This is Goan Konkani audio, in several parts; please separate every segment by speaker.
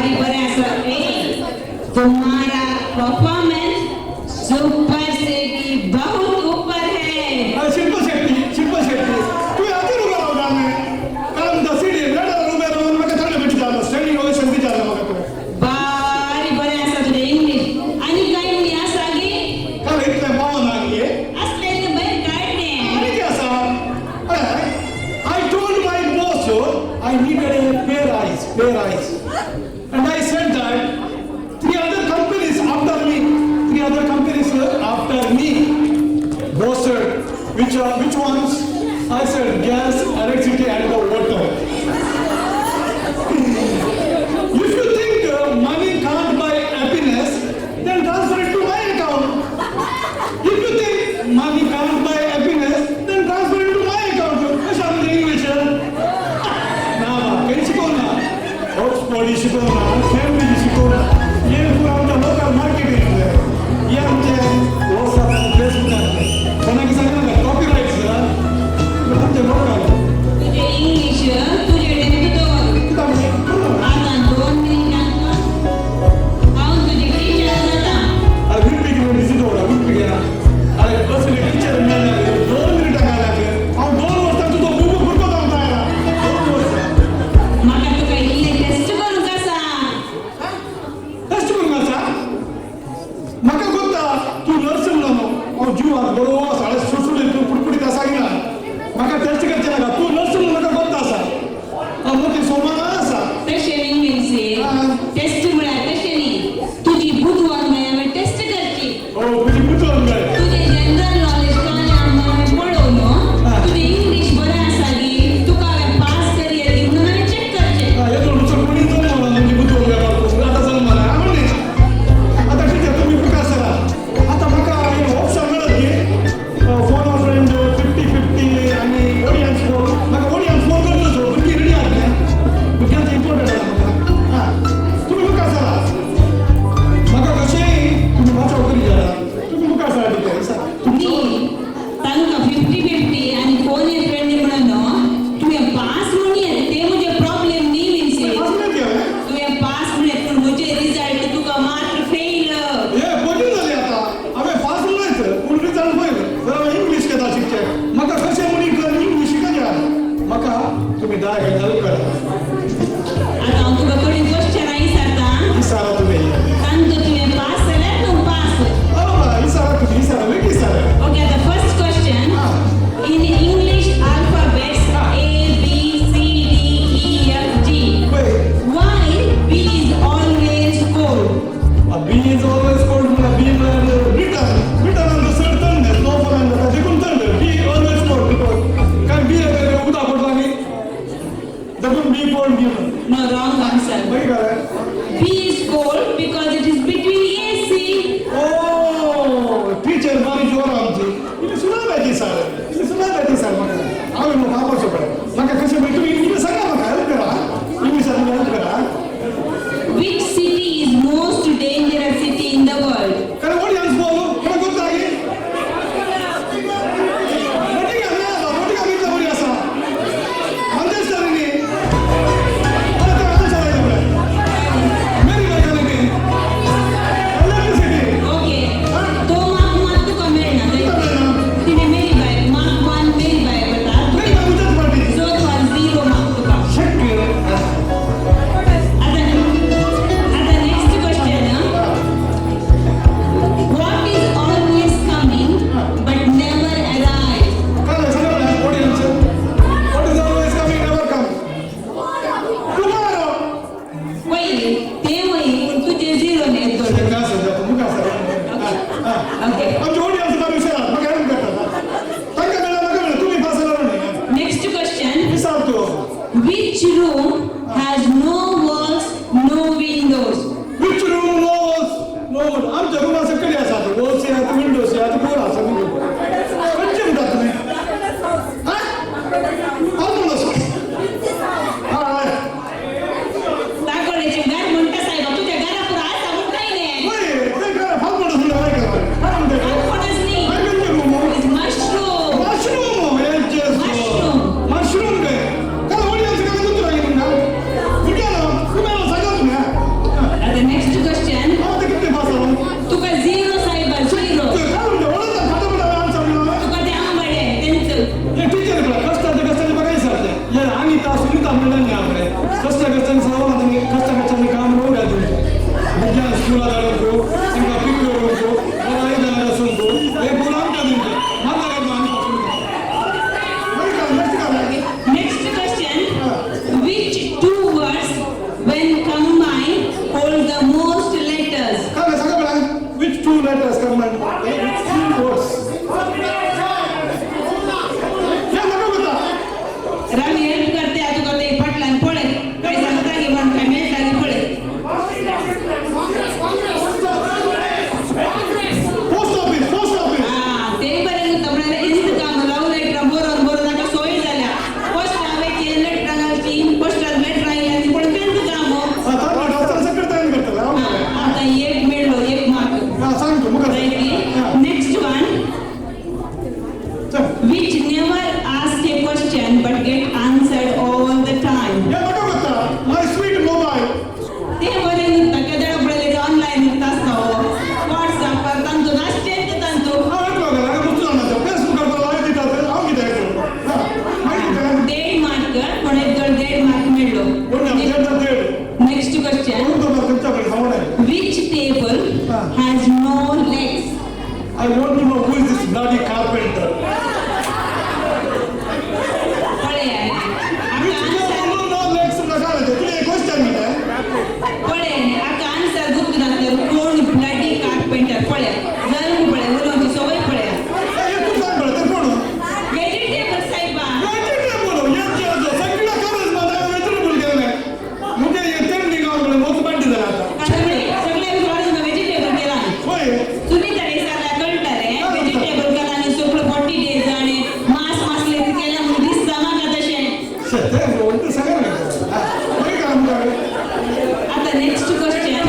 Speaker 1: भारी बरें आसा. ए, तुम्हारा परफॉर्मेंस सुपर से भी बहुत ऊपर है.
Speaker 2: अरे शिल्पा शेट्टी, शिल्पा शेट्टी, तुवें हातीर उबें रावता न्ही कारण दसिडी लेटर उबें रावन म्हाका थंड भेटी जालो, स्टँडींग ओवेशन बी जालो म्हाका तुवें.
Speaker 1: भारी बरें आसा तुजें इंग्लीश. आनी कांय म्हणी आसा गे?
Speaker 2: कारण इतलें पावना गे.
Speaker 1: असलें तें भायर काडलें.
Speaker 2: आनी कितें आसा? अरे, I told my boss I needed a pair eyes, pair eyes, and I said that three other companies after me, three other companies after me. Boss said, which ones? I said, gas, electricity and the water. If you think money can't buy happiness, then transfer it to my account. If you think money can't buy happiness, then transfer it to my account. अशें आमचें इंग्लीश ना बा, खंय शिकोवना? Oxford शिकोवना, Cambridge शिकोवना. हे पुरो आमच्या लोकल मार्केटींग. हे आमचे वॉट्सअप आनी फेसबुकार कोणाक सांगना, कॉपी रायट्स आमचे लोकल.
Speaker 1: तुजें इंग्लीश तुजे कडेन तूं दवर. आतां 2 मिनटां हांव तुजी टिचर जाता.
Speaker 2: अरे, विटपी दिसत विटपी. अरे, कसली टिचर मेळ्ळ्या? 2 मिनटां घाल्याक हांव 2 वर्सां तुजो बुबू भुरगो जावन जायना 2 वर्सां.
Speaker 1: म्हाका तुका इल्लें टेस्ट करूंक आसा.
Speaker 2: two letters combined? Which three words? हे म्हाका गोत्ता.
Speaker 1: रामी हेल्प करते तुका ते फाटल्यान पळय काय सांगता गे म्हण काय मेळटा गे पळय.
Speaker 2: Post office, post office.
Speaker 1: हा ते बरें जाता म्हळ्यार इस्त काम लव लेटरां बरोवन बरोवन आतां सोय जाल्या. पोस्टां वयची लेटरां घालची, पोस्टान लेटरां येयल्या ती पूण तेंच काम हो.
Speaker 2: हा, थांब, डॉक्टर सगळं तयार करतले हांव.
Speaker 1: आतां एक मेळ्ळो एक मार्क.
Speaker 2: हा, सांग तूं मुखार. हा.
Speaker 1: Next one.
Speaker 2: चल.
Speaker 1: Which never ask a question but get answered all the time.
Speaker 2: हे म्हाका गोत्ता, my sweet mobile.
Speaker 1: ते बरें नुसता केदळ पळयलें ऑनलायन आसता हो वॉट्सॅपार तांचो नाश्तेच तांचो.
Speaker 2: हांव एकलो गेलो मुक्त जाणा फेसबुकार लायव दितात हांव कितें करूं. हा, मागीर कितें?
Speaker 1: देड मार्क पण एक देड मार्क मेळ्ळो.
Speaker 2: कोण देड देड.
Speaker 1: Next question.
Speaker 2: कोण तो खंयच्या कडेन सांगून.
Speaker 1: Which table has no legs?
Speaker 2: I want to know who is this bloody carpenter.
Speaker 1: पळय
Speaker 2: Which
Speaker 1: आका आन्सर.
Speaker 2: table no legs नका तुझे क्वेश्चन मिळते.
Speaker 1: पळय आका आन्सर गुप्त नासल्यार कोण ब्लडी कार्पेंटर पळय जरूर पळय उलोवची सवय पळय.
Speaker 2: हे तूं सांग पळय ते कोण?
Speaker 1: वेजिटेबल साहेबा.
Speaker 2: वेजिटेबल सगळं खरंच माझा वेजिटेबल केलं म्हणजे येते निघाव मोठ पाणी झालं आता.
Speaker 1: सगळे सगळे वेजिटेबल केला.
Speaker 2: होय.
Speaker 1: तुम्ही तरी सगळ्या कळटा रे वेजिटेबल केला आनी सगळं 40 डेज आनी मांस मासले केला म्हणून दिसता म्हाका तशें.
Speaker 2: ते ते सगळं मागीर काय आमकां?
Speaker 1: आता next question.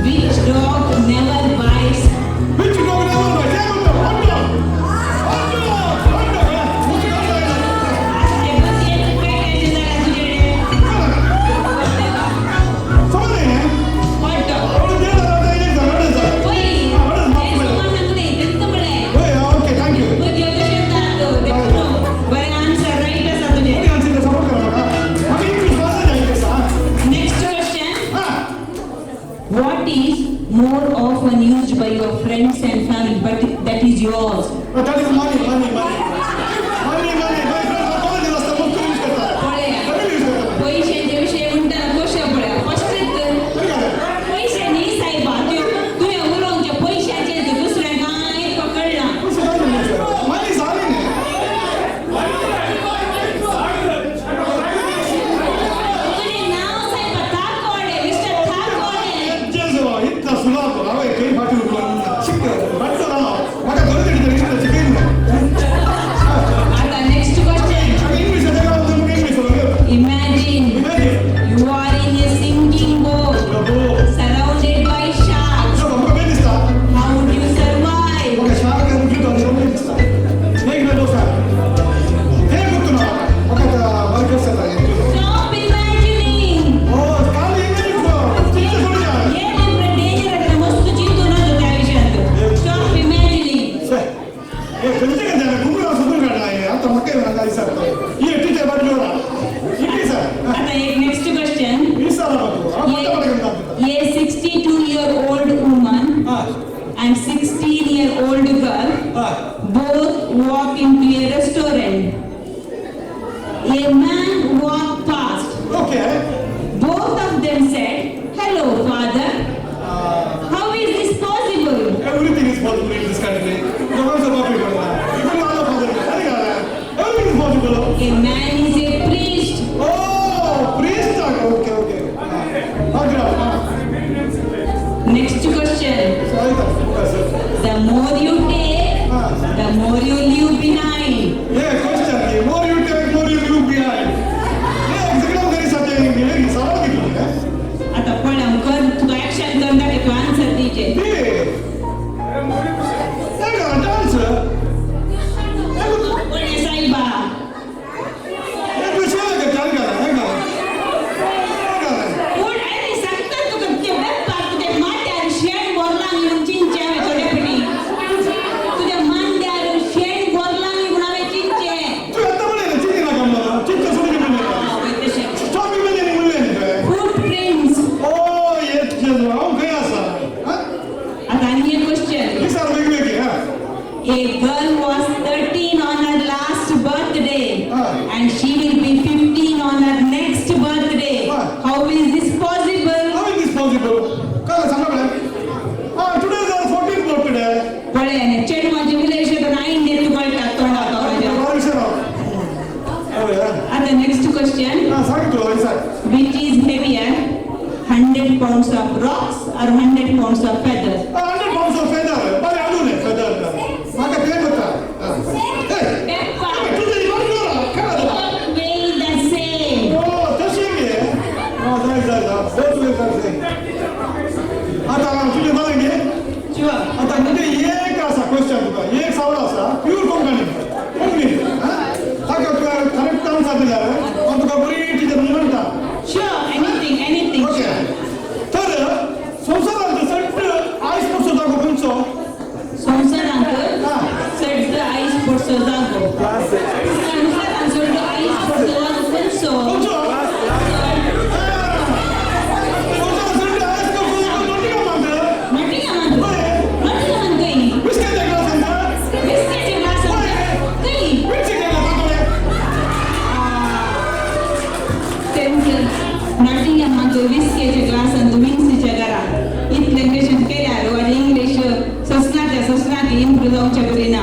Speaker 1: Which dog never bites?
Speaker 2: Which dog never bites? हे म्हणतो hot dog, hot dog, hot dog. मुख्य
Speaker 1: ते बस एक पेट्याचे जाल्यार तुजेकडे.
Speaker 2: समजले.
Speaker 1: Hot dog. पळय हें सुमा सांगलें तेंच पळय.
Speaker 2: होय, okay, thank you.
Speaker 1: पळय तशें जाता देखून बरें आन्सर रायट आसा तुजें.
Speaker 2: सपोर्ट करा म्हाका, म्हाका इंग्लीश भाशा जाय आसा.
Speaker 1: Next question.
Speaker 2: हा.
Speaker 1: What is more often used by your friends and family, but that is yours?
Speaker 2: That is money, money, money. Money, money. My friends are college असता मग यूज करतात.
Speaker 1: पळय.
Speaker 2: सगळे यूज करतात.
Speaker 1: पयशांचे विशय म्हणटा कशें पळय फर्स्ट.
Speaker 2: बरें काय?
Speaker 1: पयशे न्ही सायबा, त्यो तुवें उलोवचें पयशाचें, दुसरें कांय पकडना.
Speaker 2: पयशे काय म्हणून मनी झाली न्ही.
Speaker 1: तुजें नांव सायबा थाकोडे, मिस्टर थाकोडे.
Speaker 2: इतका सुलाप हांवें खंय फाटी उरलो शिक वाटतो ना म्हाका गरज तरी इश्ट शिकयन.
Speaker 1: आतां next question.
Speaker 2: English English.
Speaker 1: Imagine
Speaker 2: imagine.
Speaker 1: You are in a sinking boat surrounded by sharks.
Speaker 2: म्हाका बेन दिसता.
Speaker 1: How would you survive?
Speaker 2: म्हाका शार्क आनी क्यूट बेन दिसता. एक दोसा हे गुर्तु ना म्हाका वर्कर्स येता.
Speaker 1: Stop imagining.
Speaker 2: ओ काल इंग्लीश चिंता सोडया.
Speaker 1: हे नेमकं डेंजर आसता, मस्त चिंतू नाका त्या विशयात. Stop imagining.
Speaker 2: हे खंयचे खंयचे गुगला सोदून काडला हे आतां म्हाका नाका दिसता हे टीचर बाजू इंग्लीश.
Speaker 1: आता एक नेक्स्ट क्वेश्चन.
Speaker 2: विसारा हांव मोठ्या मोठ्या.
Speaker 1: A 62-year-old woman and 16-year-old girl both walk into a restaurant. A man walked past.
Speaker 2: Okay.
Speaker 1: Both of them said, "Hello, father." How is this possible?
Speaker 2: Everything is possible in this country. दोघांचं कॉपी करणार. इकडे आलो father. अरे काय? Everything is possible.
Speaker 1: A man is a priest.
Speaker 2: Oh, priest. Okay, okay. हा.
Speaker 1: Next question.
Speaker 2: Sorry.
Speaker 1: The more you take, the more you leave behind.
Speaker 2: Yeah, question. The more you take, more you leave behind. Yeah, सगळं घरी साथे हे सवाल किती?
Speaker 1: आता पण कर तुका ऍक्शन करून दाखय तू आन्सर दिचे.
Speaker 2: हे. हे डान्स.
Speaker 1: कोण साहेबा?
Speaker 2: हे विषय आहे का? चाल का? हे का? हे का?
Speaker 1: कोण अरे सांगता तुका ते वेपार तुझ्या माथ्यार शेण भरला म्हणून चिंचे हांवें थोडे पटी तुझ्या मांड्यार शेण भरला म्हणून हांवें चिंचे.
Speaker 2: तू आता म्हणले चिंती नाका मला. चिंता सोडून म्हणले.
Speaker 1: वय तशें.
Speaker 2: स्टॉप इमॅजिनिंग म्हणले न्ही तुवें.
Speaker 1: फूट प्रिंट्स.
Speaker 2: ओ येस येस, हांव खंय आसा? हा?
Speaker 1: आता आनी एक क्वेश्चन.
Speaker 2: विचार वेगवेगळी हा.
Speaker 1: A girl was 13 on her last birthday and she will be 15 on her next birthday.
Speaker 2: Ah.
Speaker 1: How is this possible?
Speaker 2: How is this possible? काय सांगा बरं. हा
Speaker 1: pounds of rocks or 100 pounds of feathers?
Speaker 2: 100 pounds of feather. बरें हाडून फेदर. म्हाका तें वता. तुजें इमान.
Speaker 1: Both weigh the same.
Speaker 2: ओ, तशें गे. जाय जाय जाय, बोथ वेज are same. आतां तुजें जालें गे?
Speaker 1: Sure.
Speaker 2: आतां म्हणजे एक आसा क्वेश्चन तुका, एक सवाल आसा, प्यूर कोंकणी कोंकणी. ताका तुका करेक्ट आन्सर दिल्यार हांव तुका बरी टिचर म्हणटा.
Speaker 1: Sure, anything, anything.
Speaker 2: Okay, तर संवसारांत चड आयस पडचो जागो खंयचो?
Speaker 1: संवसारांत चड आयस पडचो जागो, संवसारांत चड आयस पडचो जागो खंयचो?
Speaker 2: खंयचो? संवसारांत चड आयस पडचो जागो नॉटिंगहामांत.
Speaker 1: नॉटिंगहामांत? नॉटिंगहामांत खंय?
Speaker 2: विस्केच्या ग्लासांत.
Speaker 1: विस्केच्या ग्लासांत खंय?
Speaker 2: विस्केच्या ग्लासांत.
Speaker 1: नॉटिंगहामांत विस्केच्या ग्लासांत विन्सीच्या घरा. इतलें क्वेश्चन केल्यार आनी इंग्लीश ससनाच्या ससनाती इम्प्रूव जावच्या बरी ना.